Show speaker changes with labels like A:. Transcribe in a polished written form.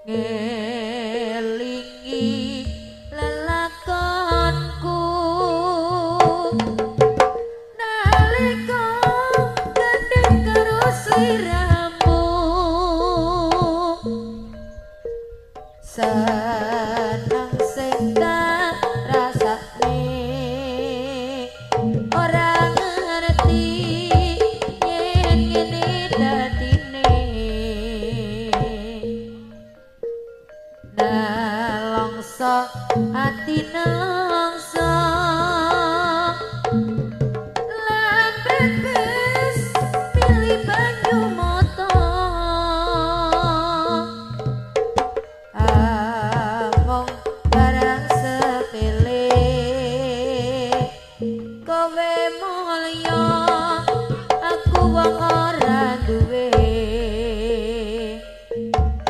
A: Ngelingi lelakonku nalika gandeng karo sliramu, seneng sing tak rasane ora ngerti yen ngene dadine. Nelongso ati.